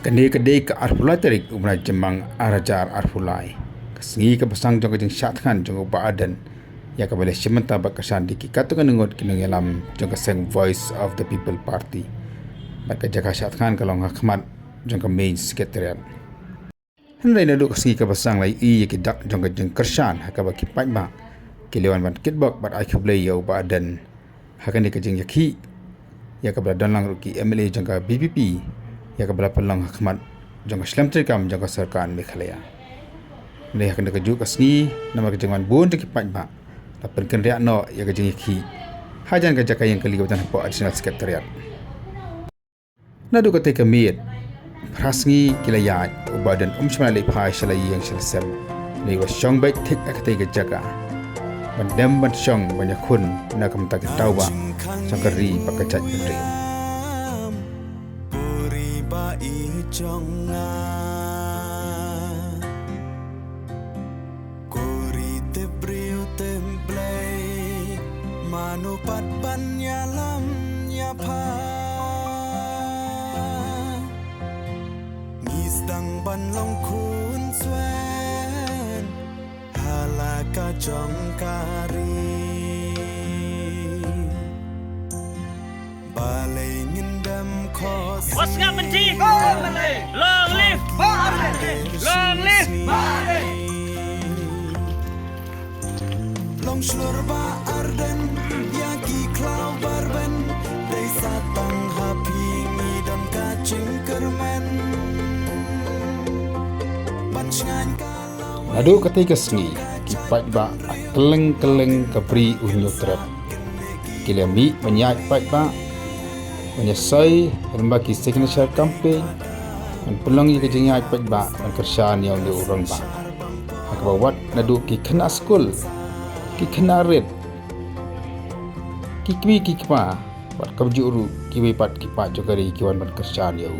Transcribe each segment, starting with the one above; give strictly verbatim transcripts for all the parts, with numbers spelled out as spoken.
Kane ka dei ka arphew lai tarik u bnai Jymmang ar hajar arphew lai. Ka sngi kaba sdang jong ka jingshah thngan jong u Bah Ardent, ïa kaba la shim bynta bad kyrshan da ki katto katne ngut ki nongïalam jong ka seng Voice of the People Party. Bad ka jaka shah thngan ka long ha khmat jong ka main secretariat. Hynrei naduh ka sngi kaba sdang la ïohi ïa ki dak jong ka jingkyrshan ha kaba ki paidbah ki la wan ban kitbok bad ai khublei ïa u Bah Ardent ha kane ka jingïakhih, ïa kaba la don lang ruh ki M L A jong ka V P P, ïa kaba la pynlong ha khmat jong ka shlem treikam jong ka sorkar Meghalaya. Hynrei ha kane kajuh ka sngi, namar ka jingwan bun jong ki paidbah, la pynkynriah noh ïa ka jingïakhih hajan ka jaka ïeng kali kaba don hapoh Additional Secretariat. Naduh katei ka miet, phra sngi ki la ïaid, u Bah Ardent um shym la leit phai sha la ïing sha la sem. Hynrei u la shong beit thik ha katei ka jaka, ban dem ban shong ban ïakhun na ka bynta ki tawbah jong ka ri bad ka jaitbynriew. Ko ri ba i jong nga, ko ri tip briew tip Blei, mano pat ban ïalam ïapha. Ngi sdang ban long khun swen ha la ka jong ka ri. Balei ngin dem khohsiew? What's happened to you? Long live! Long live! Long shlur Bah Ardent, ïa ki khlaw barben, dei sa tang ha phi ngi don ka jingkyrmen. Ban shngaiñ ka law. Naduh katei ka sngi, ki paidbah ha kylleng kylleng ka Bri U Hynñiewtrep ki la mih ban ïaid paidbah, ban ïasoi lyngba ki signature campaign, ban pynlong ïa ka jingïaid paidbah ban kyrshan ïa une u rangbah. Ha kaba wad naduh ki khynnah skul, ki khynnah rit, ki kmie ki kpa, bad kumjuh ruh kiwei pat ki paid jong ka ri ki wan ban kyrshan ïa u.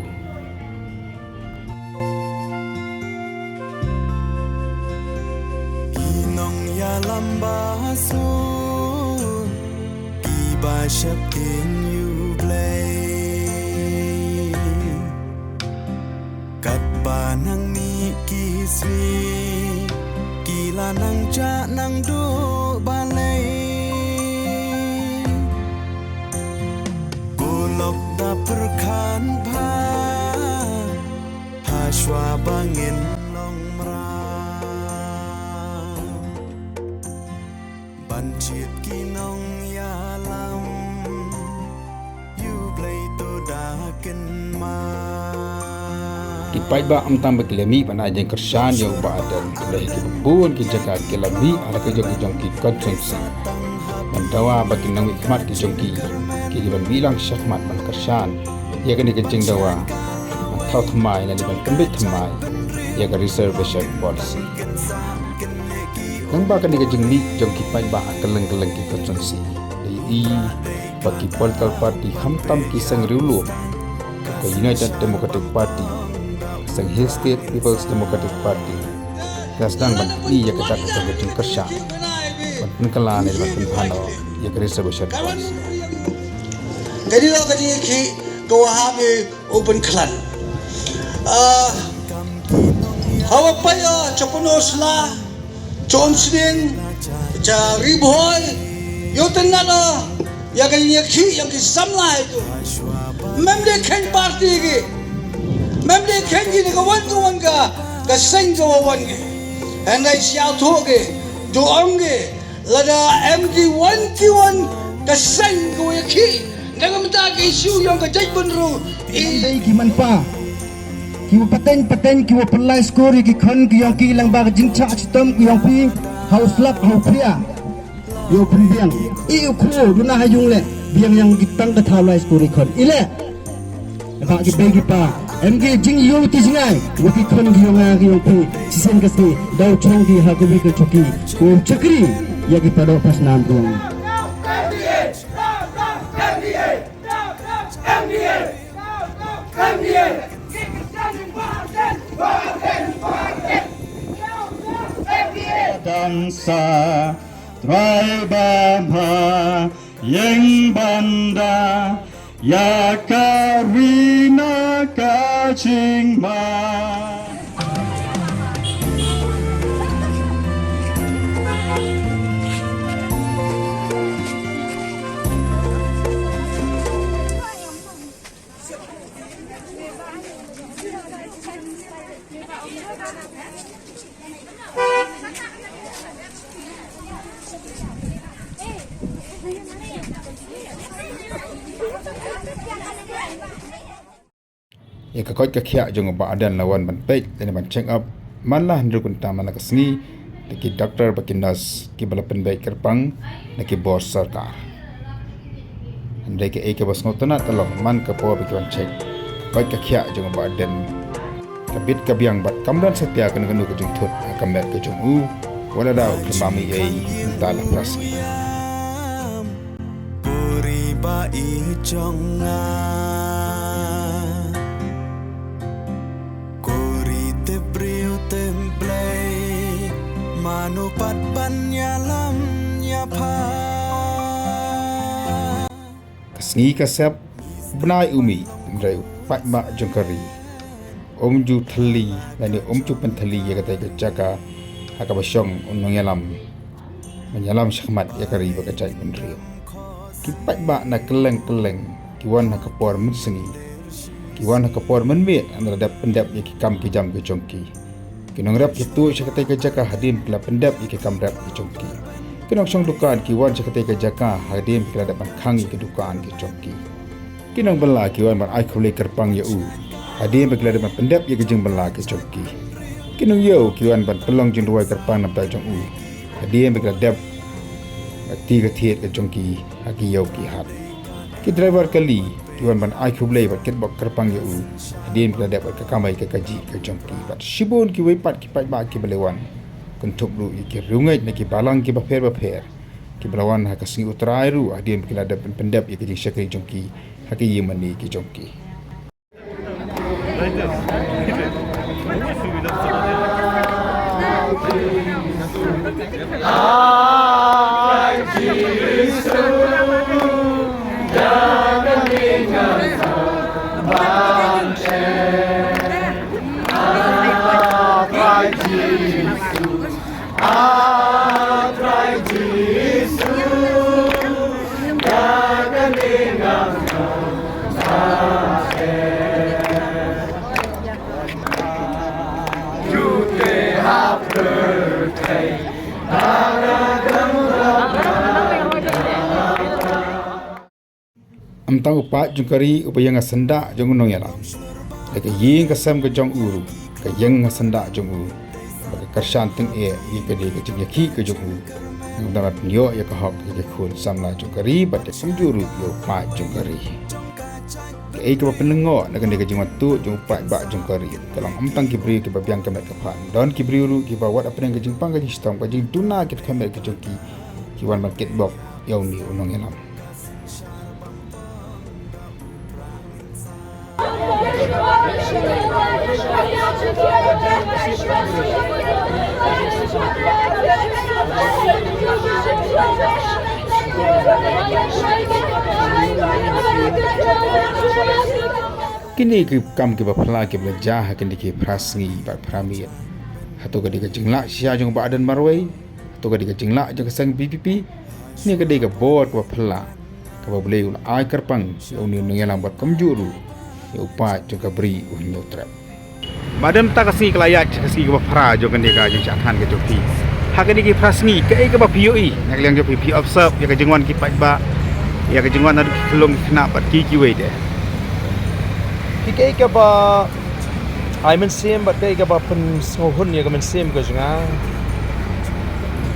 Ki nongïalam ba sur, kiba sheptieng ïa U Blei. Katba nang mih ki sngi, ki la nang jah nang duh balei. Ko lok da pyrkhat bha, ha shuwa ba ngin long mraw. Ban jied ki nongïalam, ïa U Blei to da kynmaw. Ki paidbah ym tang ba ki la mih ban ai jingkyrshan ïa u Bah Ardent, hynrei ha kiba bun ki jaka ki la mih ha la ki jong ki jong ki constituency ban dawa ba ki nongmihkhmat ki jong ki, ki dei ban mih lang shakhmat ban kyrshan ïa kane ka jingdawa ban thaw thymmai lane ban pynbeit thymmai ïa ka reservation policy. Lyngba kane ka jingmih jong ki paidbah ha kylleng kylleng ki constituency, la ïohi ba ki political party khamtam ki seng riewlum, ka United Democratic Party, seng Hill State People's Democratic Party, ki la sdang ban pyni ïa ka dak jong ka jingkyrshan ban pynkylla ne ban pynbha noh ïa ka reservation policy. Ka dei ka jingïakhih ka wa hap i u pynkhlaiñ. Ah, hawa païa cha Pynursla, cha Umsning, cha Ri Bhoi, ïoh tynnat ïa ka ïakhih ïa ki samla ïa tu. Mem dei kheiñ party ki, mem dei kheiñ ki na ka wan ka wan ka, ka seng ka wa wan ki. Hynrei sha thoh ki, to ong ki, lada em ki wan ki wan ka seng ka wa ïakhih na ka bynta ka issue yong ka jaitbynriew. Ki man dei ki man pa, ki wa pateng pateng, ki wa pynlait skul ïa ki khon ki yong ki lyngba ka jingshah shitom ki yong phi ha u slap ha u khia. Ïa u pynbiang i u khun duna ha ïung leh, biang ïa ki tang ka thaw lai skul ri khon i leh. Ba ki bei ki pa, em ki jingïohi ti jingai wa ki khon ki yong nga ki yong phi. Shisien ka sngi daw chong ki ha ka wi ka chuki, ko chakri ïa ki padoh pasnam ko. Dang sa trai ba ma ïeng ban da ïa ka ri na ka Chingma. Ïa ka koit ka khiah jong u Bah Ardent la wan ban peit lane ban check up man la hynriew kynta man la ka sngi da ki doktor bad ki nurse kiba la pynbeit kyrpang na ki bor sorkar. Hynrei kaei kaba sngewtynnat ka long man ka por ba ki wan check, koit ka khiah jong u Bah Ardent ka bit ka biang bad kam don satia kano kano ka jingthut ha ka met ka jong u. Wat la da u khlem bam ei ei mynta la phra sngi. Puri ba i jong nga. Kuri te briew te Blei, mano pat ban ïalam ïapha. Ka sngi ka sep, bnai u mih, hynrei u paidbah jong ka ri um ju thylli lane um ju pyntylli ïa katei ka jaka ha kaba shong u nongïalam ban ïalam shakhmat ïa ka ri bad ka jaitbynriew. Ki paidbah na kylleng kylleng ki wan ha ka por mynsngi, ki wan ha ka por mynmiet haba la dep pyndep ïa ki kam ki jam ki jong ki. Ki nongrep ki tuid sha katei ka jaka hadien ba ki la pyndep ïa ki kam rep ki jong ki. Ki nongshong dukan ki wan sha katei ka jaka hadien ba ki la dep ban khang ïa ki dukan ki jong ki. Ki nongbylla ki wan ban ai khublei kyrpang ïa u hadien ba ki la dep ban pyndep ïa ki jingbylla ki jong ki. Ki nongïew ki wan ban pynlong jingduwai kyrpang na bynta jong u hadien ba ki la dep ban ti ka thied ka jong ki ha ki ïew ki hat. Ki driver kali ki wan ban ai khublei bad kitbok kyrpang ïa u hadien ba ki la dep bad ka kamai ka kajih ka jong ki. Bad shibun kiwei pat ki paidbah kiba la wan kynthup ruh ïa ki riewngeit na ki balang kiba pher bapher kiba la wan ha ka sngi U Trai ruh hadien ba ki la dep ban pyndep ïa ki jingshakri jong ki ha ki ïingmane ki jong ki. Ym tang u paid jong ka ri uba ïeng ha syndah jong u nongïalam, la ka ïing ka sem ka jong u ruh ka ïeng ha syndah jong u. Ba ka kyrshan tyngeh ïa ka dei ka jingïakhih ka jong u, nangta ban pynïoh ïa ka hok ïa ka khun samla jong ka ri bad ïa kumjuh ruh ïa u paid jong ka ri. Kaei kaba pynlyngngoh na kane ka jingwan tuid jong u paidbah jong ka ri ka long ym tang ki briew kiba biang ka met ka phad, don ki briew ruh kiba wat hapdeng ka jingpang ka jingshitom ka jingduna ki dkhot met ka jong ki, ki wan ban kitbok ïa une u nongïalam. Kine ki kam kiba phylla kiba la jia ha kine ki phra sngi bad phra miet. Hato ka dei ka jinglah shisha jong u Bah Ardent marwei? Hato ka dei ka jinglah jong ka seng V P P? Ne ka dei ka bor kaba phylla kaba U Blei u la ai kyrpang ïa une u nongïalam bad kumjuh ruh ïa u paid jong ka Bri U Hynñiewtrep. Ba dang mynta ka sngi ka la ïaid ka sngi kaba phra jong kane ka jingshah than ka jong phi. Ha kine ki phra sngi kaei kaba phi ïohi na ka liang jong phi, phi observe ïa ka jingwan ki paidbah, ïa ka jingwan naduh ki khyllung ki khynnah bad ki kiwei de? Phi, kaei kaba ai mynsiem bad kaei kaba pynsngewhun ïa ka mynsiem ka jong nga,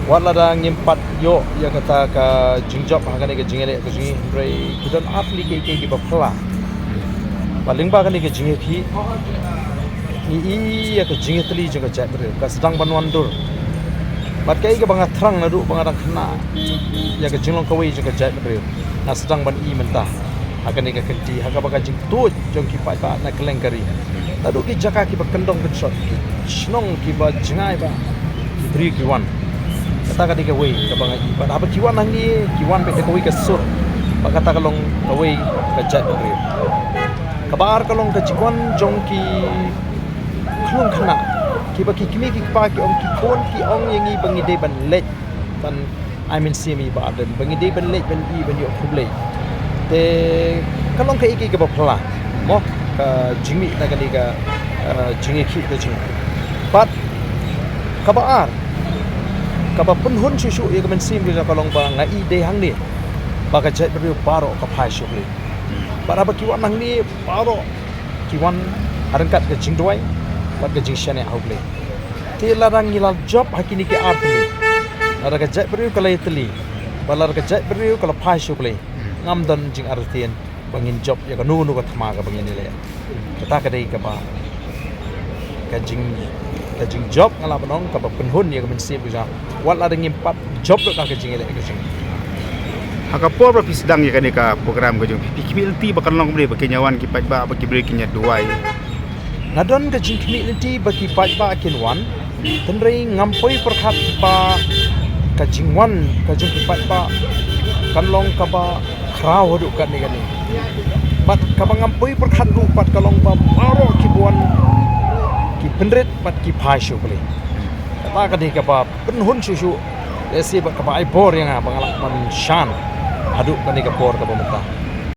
wat lada ngim pat ïoh ïa kata ka jingjop ha kane ka jingïaleh ka jong ngi, hynrei ki don ar tylli kiei kiei kiba phylla. Bad lyngba kane ka jingïakhih ngi i ïa ka jingïatylli jong ka jaitbynriew ka sdang ban wan dur. Bad kaei kaba nga thrang naduh ba nga dang khynnah ïa ka jinglong kawei jong ka jaitbynriew, nga sdang ban i mynta ha kane ka kynti ha kaba ka jingtuid jong ki paidbah na kylleng ka ri, naduh ki jaka kiba kyndong kynshot, ki shnong kiba jngai ba ki briew ki wan. Kata ka dei kawei kaba nga i, bad haba ki wan ha ngi ki wan beit da kawei ka sur, bad kata ka long kawei ka jaitbynriew. Kaba ar ka long ka jingwan jong ki khlung khynnah, kiba ki kmie ki kpa ki ong, ki khun ki ong ïa ngi ba ngi dei ban leit ban ai mynsiem ïa i Bah Ardent, ba ngi dei ban leit ban ïoh, ban ïoh khublei. Te ka long kaei kaei kaba phylla mo, ka jingmih na kane ka, eh, jingïakhih ka jong ngi. Bad kaba ar, kaba pynhun shuh shuh ïa ka mynsiem ka jong nga ka long ba nga i dei hangne ba ka jaitbynriew baroh ka phai sha U Blei. Bad haba ki wan hangne baroh ki wan ryngkat ka jingduwai bad ka jingshaniah ha U Blei. Te lada ngi la jop ha kine ki ar tylli, lada ka jaitbynriew ka la ïatylli bad lada ka jaitbynriew ka la phai sha U Blei, ngam don jingartatien ba ngin jop ïa kano kano ka thma kaba ngin ïaleh. Kata ka dei kaba, ka jing, ka jingjop nga lah ban ong kaba pynhun ïa ka mynsiem ka jong nga, wat lada ngim pat jop lut da ka jingïaleh ka jong ngi. Ha ka por ba phi sdang ïa kane ka program ka jong phi, phi khmih lynti ba kan long kumne, ba kin ïa wan ki paidbah, ba ki briew kin ïa duwai? Nga don ka jingkhmih lynti ba ki paidbah kin wan, hynrei ngam poi pyrkhat ba ka jingwan ka jong ki paidbah kan long kaba khraw haduh katne katne. Bad kaba ngam poi pyrkhat ruh pat ka long ba baroh kiba wan ki pynrit bad ki phai sha U Blei. Kata ka dei kaba pynhun shuh shuh, lehse bad kaba ai bor ïa nga ba nga lah ban shah haduh kane ka por kaba mynta.